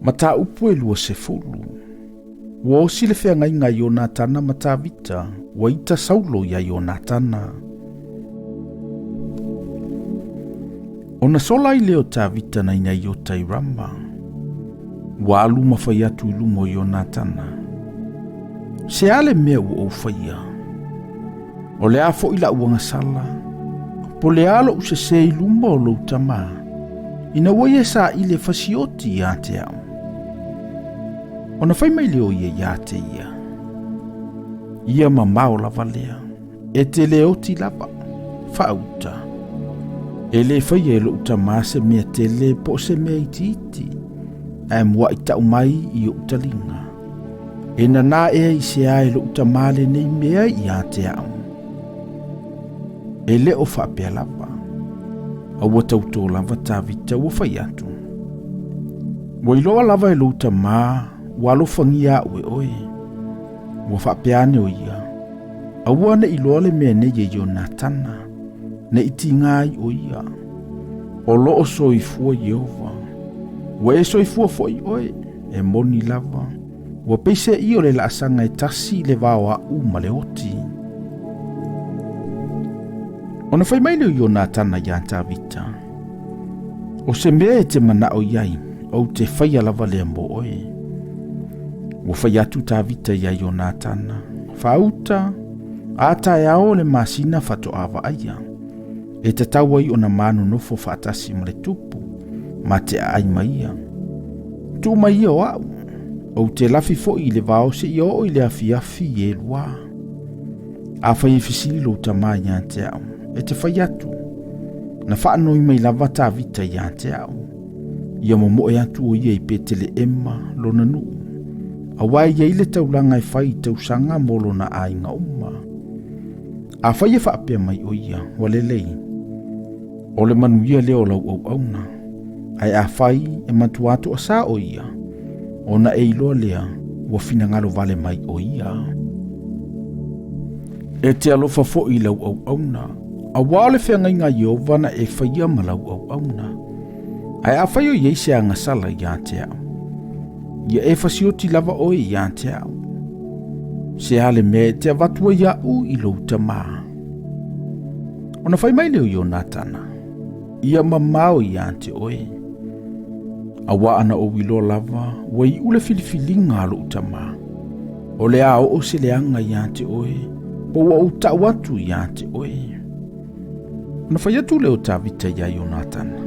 Mataupu e 20. Ua osi le feagaiga a Ionatana ma Tavita, ua ita Saulo iā Ionatana. Ona sola ai lea o Tavita nai Naiota i Rama. Ua alu ma fai atu i luma o Ionatana. Se a le mea ua ou faia? O le a foi la'u agasala? Po le a lo'u sesē i luma o lou tamā, ina ua ia saili e fasioti iā te a'u? Ona fai mai lea o ia iā te ia, Ia mamao lava lea, e te le oti lava, faauta. E lē faia e lo'u tamā se mea tele po o se mea itiiti, ae mua'i ta'u mai i o'u taliga. E nanā ea i se a e lo'u tamā lenei mea iā te a'u? E le o faapea lava. A ua tautō lava Tavita ua fai atu. Ua iloa lava e lou tamā ua alofagia a'u e oe. Ua faapea ane o ia, Aua ne i loa le mea nei e Ionatana, ne i tigā ai o ia. O lo o soifua Ieova. Ua e soifua fo'i oe. E moni lava, ua peiseai o le laasaga e tasi i le va o a'u ma le oti. Ona fai mai lea o Ionatana iā Tavita, O se mea e te mana'o i ai, ou te faia lava lea mo oe. Ua fai atu Tavita iā Ionatana, Faauta, a taeao o le masina faatoa vaaia. E tatau ai ona ma nonofo faatasi ma le tupu, ma te aai mai ia. Tuu mai ia o a'u, ou te lafi fo'i i le vao seia oo i le afiafi i eluā. Afai e fesili lou tamā iā te a'u, e te fai atu, Na faanoi mai lava Tavita iā te a'u, ia momoe atu o ia i Peteleema lona nuu, auā e i ai le taulaga e fai i tausaga mo lona aiga uma. Afai e faapea mai ʻo ia, ua lelei, o le manuia lea o lau auauna, ae afai e matuā toʻasā ʻo ia, ona e iloa lea ua finagalo wale mai ʻo ia. E te alofa foʻi i lau auauna, auā o le feagaiga a Ieova na e faia ma lau auauna. Ae afai o i ai se agasala iā te a'u, ia e fasioti lava ʻoe iā te a'u. Se a le mea e te avatu ai a'u i lou tamā? Ona fai mai lea o Ionatana, Ia mamao iā te oe. Auā ana ou iloa lava, ua iʻu le filifiliga a loʻu tamā. O le a oo se leaga iā te oe, po ua ou ta'u atu iā te oe. Ona fai atu lea o Tavita iā Ionatana,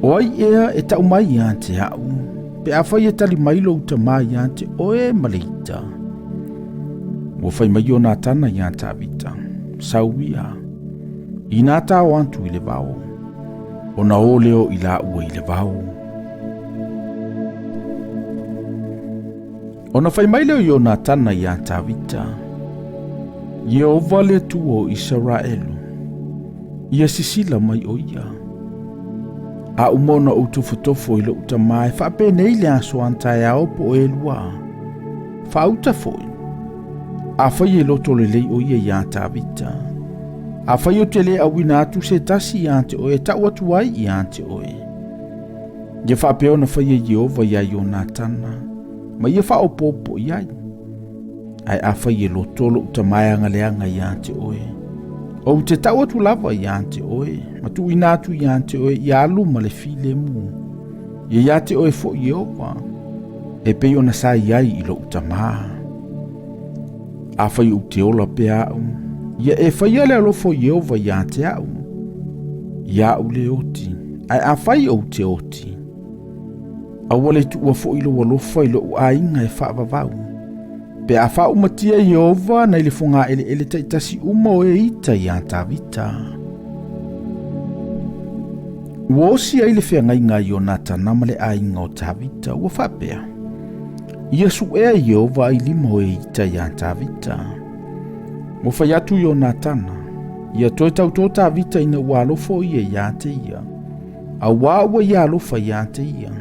O ai ea e ta'u mai iā te a'u, pe afai e tali mai lou tamā iā te oe ma le ita? Ua fai mai Ionatana iā Tavita, Sau ia, inā tao atu i le vao, ona o lea o i lāua i le vao. Ona fai mai lea o Ionatana iā Tavita, Ieova le Atua o Isaraelu, ia sisila mai ʻo ia. A uma ona ou tofotofo i loʻu tamā e faapenei le aso a taeao po o eluā, faauta foʻi. Afai e loto lelei ʻo ia iā Tavita, afai ou te lē ʻauina atu se tasi iā te ʻoe e taʻu atu ai iā te ʻoe. Ia faapea ona faia Ieova iā Ionatana, ma ia faaopoopo i ai. Ae afai e loto loʻu tamā e agaleaga iā te ʻoe, ou te taʻu atu lava iā te ʻoe, ma tuuina atu iā te ʻoe ia alu ma le filemu. Ia iā te ʻoe foʻi Ieova, e pei ona sa i ai i loʻu tamā. Afai ou te ola pea aʻu, ia e faia le alofa o Ieova iā te aʻu, ia aʻu le oti, ae afai ou te oti, Aua le tuua foʻi lou alofa i loʻu aiga e faavavau. Pe a faaumatia Ieova nai le fogaeleele taitasi uma o e ita iā Tavita. Ua osi ai le feagaiga a Ionatana ma le aiga o Tavita, ua faapea, Ia suʻea Ieova ai lima o e ita iā Tavita. Ua fai atu Ionatana, Ia toe tautō Tavita ina ua alofa o ia iā te ia. Auā ua ia alofa iā te ia,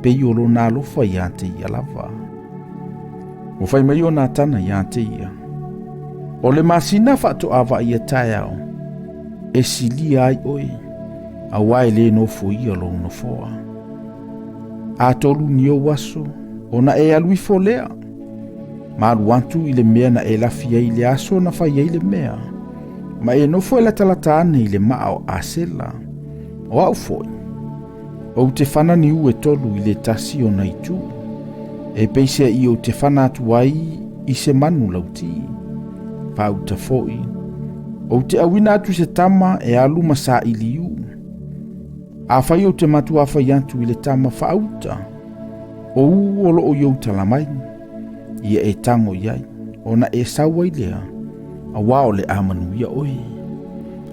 pei o lona alofa iā te ia lava. Ua fai mai o Natana iā te ia, O le masina faatoa vaaia taeao, e silia ai oe, auā e lē nofoia lou nofoa. A tolu ni ou aso, ona e alu ifo lea, ma alu atu i le mea na e lafi ai i le aso na fai ai le mea, ma e nofo e latalata ane i le maa o Asela. O au foi, ou te fana niu e tolu i le tasi ona itu, e peiseai ou te fana atu ai i se manu lauti. Faauta foi, ou te auina atu se tama e alu ma saili u. Afai ou te matuā fai atu i le tama faauta, o u o loo i ou tala mai, ia e tago i ai, ona e sau ai lea, auā o le a manuia oe.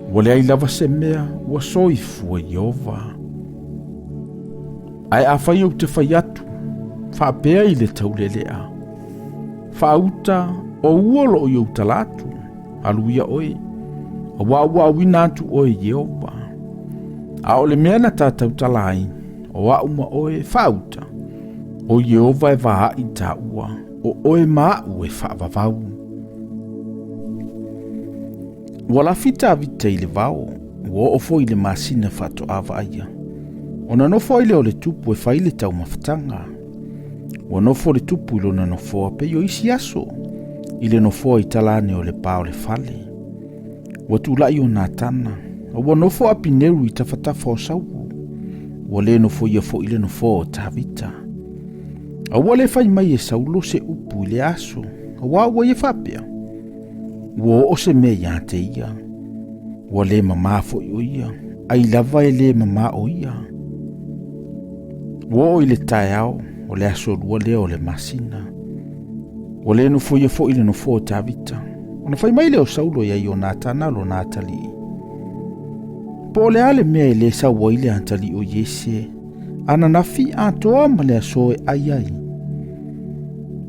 Ua leai lava se mea ua soifua Ieova. Ae afai ou te fai atu, faapea i le taulelea, faauta o u o loo i ou tala atu, alu ia oe, auā ua auina atu oe i Ieova. A o le mea na ta tautala ai, o a'u ma oe, faauta, o Ieova e vaa'i tāua, o oe ma a'u e faavavau. Ua lafi Tavita i le vao, ua oo foi i le masina faatoa vaaia. Ona nofo ai lea o le tupu e fai le taumafataga. Ua nofo le tupu i lona nofoa pei o isi aso, i le nofoa i tala ane o le pa o le fale. Ua tulai o Natana, a ua nofo Apineru i tafatafa o Saulo. Ua le nofoia foi le nofoa o Tavita. A ua le fai mai e Saulo se upu i le aso, auā ua ia faapea, Ua oo se mea iā te ia. Ua le mamā foi o ia, ai lava e le mamā o ia. Ua oo i le taeao o le aso lua lea o le masina. Ua le nofoia foi le nofoa o Tavita. Ona fai mai lea o Saulo ia Ionatana lona atalii, Po o le a le mea e le sau ai le atalii o Iese ananafi atoa ma le aso e ai ai?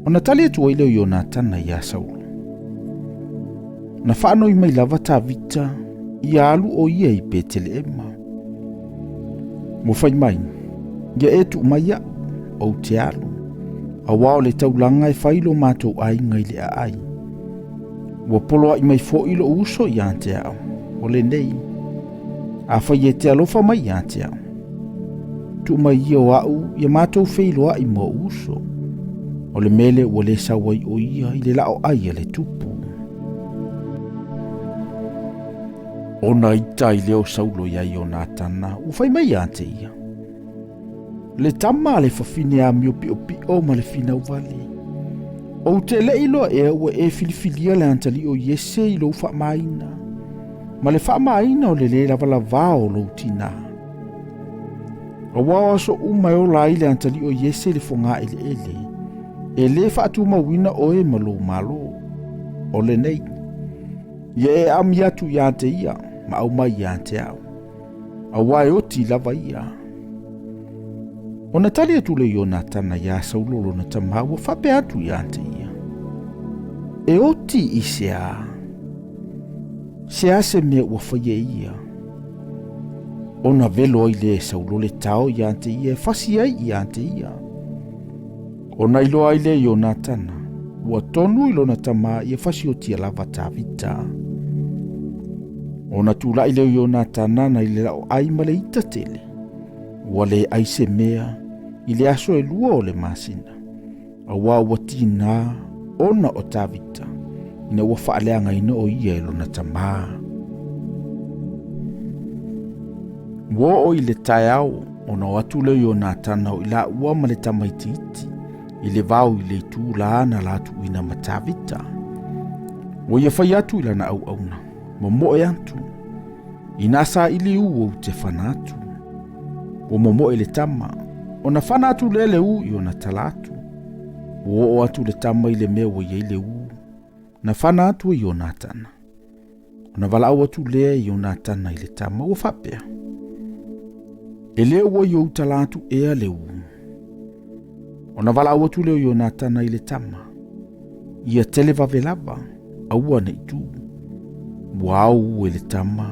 Ona tali atu ai lea o Ionatana iā Saulo, Na faanoi mai lava Tavita ia alu o ia i Peteleema. Ua fai mai, Ia e tuu mai au, ou te alu, auā o le taulaga e fai lo matou aiga i le aai. Ua poloai mai foi lou uso iā te au, o lenei, afai e te alofa mai iā te au, tuu mai ia o au ia matou feiloai ma ou uso. O le mea lea ua le sau ai o ia i le lao ai a le tupu. Ona ita ai lea o Saulo iā Ionatana, ua fai mai ia te ia, Le tama a le fafine amio piʻopiʻo ma le finau vale. Ou te le iloa ea ua e filifilia le atalii o Iese i lou faamaina, ma le faamaina o le lē lavalavā o lou tinā. Auā o aso uma e ola ai le atalii o Iese i le fogā eleele, e lē faatumauina oe ma lou malo. O lenei, ia e ami atu iā te ia ma aumai iā te au. Auā e oti lava ia. Ona tali atu lea o Ionatana iā Saulo lona tamā, ua faapea atu iā te ia, E oti i se a? Se a se mea ua faia e ia? Ona velo ai lea e Saulo le tao iā te ia e fasi ai iā te ia. Ona iloa ai lea o Ionatana, ua tonu i lona tamā ia fasiotia lava Tavita. Ona tulai lea o Ionatana nai le lao ai ma le ita tele, ua le ai se mea i le aso e lua o le masina, auā ua tinā ona o Tavita, ina ua faaleagaina o ia e lona tamā. Ua oo i le taeao, ona o atu lea o Ionatana o i laua ma le tamaitiiti i le vao i le itu la na la tuuina ma Tavita. Ua ia fai atu i lana auauna, momoe atu, inā saili u ou te fana atu. Ua momoe le tama, ona fana atu lea le u i ona tala atu. Ua oo atu le tama i le mea ua i ai le u, na fana atu e Ionatana. Ona valaau atu lea e Ionatana i le tama, ua faapea, E le ua i ou tala atu ea le u. Ona valaau atu lea o Ionatana i le tama, Ia tele vave lava, aua ne i tū. Ua ao u e le tama,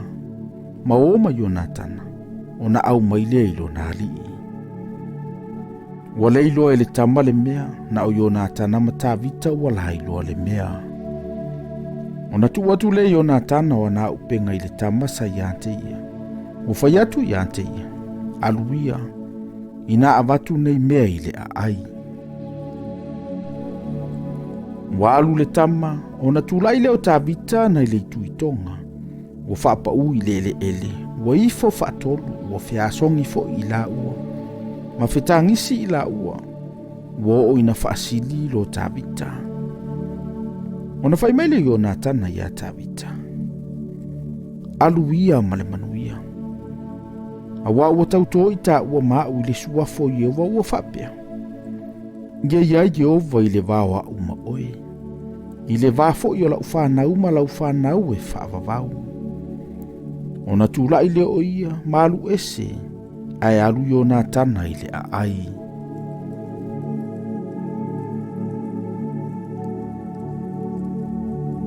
ma o ma Ionatana, ona au mai lea i lona alii. Ua le iloa e le tama le mea, na o Ionatana ma Tavita ua la iloa le mea. Ona tuu atu lea o Ionatana o ana auupega i le tama sa iā te ia. Ua fai atu iā te ia, alu ia. Inā avatu nei mea i le aai. Ua alu le tama, ona tulai lea o Tavita nai le itu i toga. Ua faapaū i le eleele, ua ifo faatolu, ua feasogi foi i laua, ma fetagisi i laua, ua oo ina faasili lo Tavita. Ona fai mai lea o Ionatana iā Tavita, Alu ia ma le manuia. Auā ua tautō i tāua ma a'u i le suafa o Ieova ua faapea, Ia i ai Ieova i le va o a'u ma oe, i le va foi o la'u fanau ma lau fanau e faavavau. Ona tula'i lea o ia ma alu ese, ae alu Ionatana i le aai.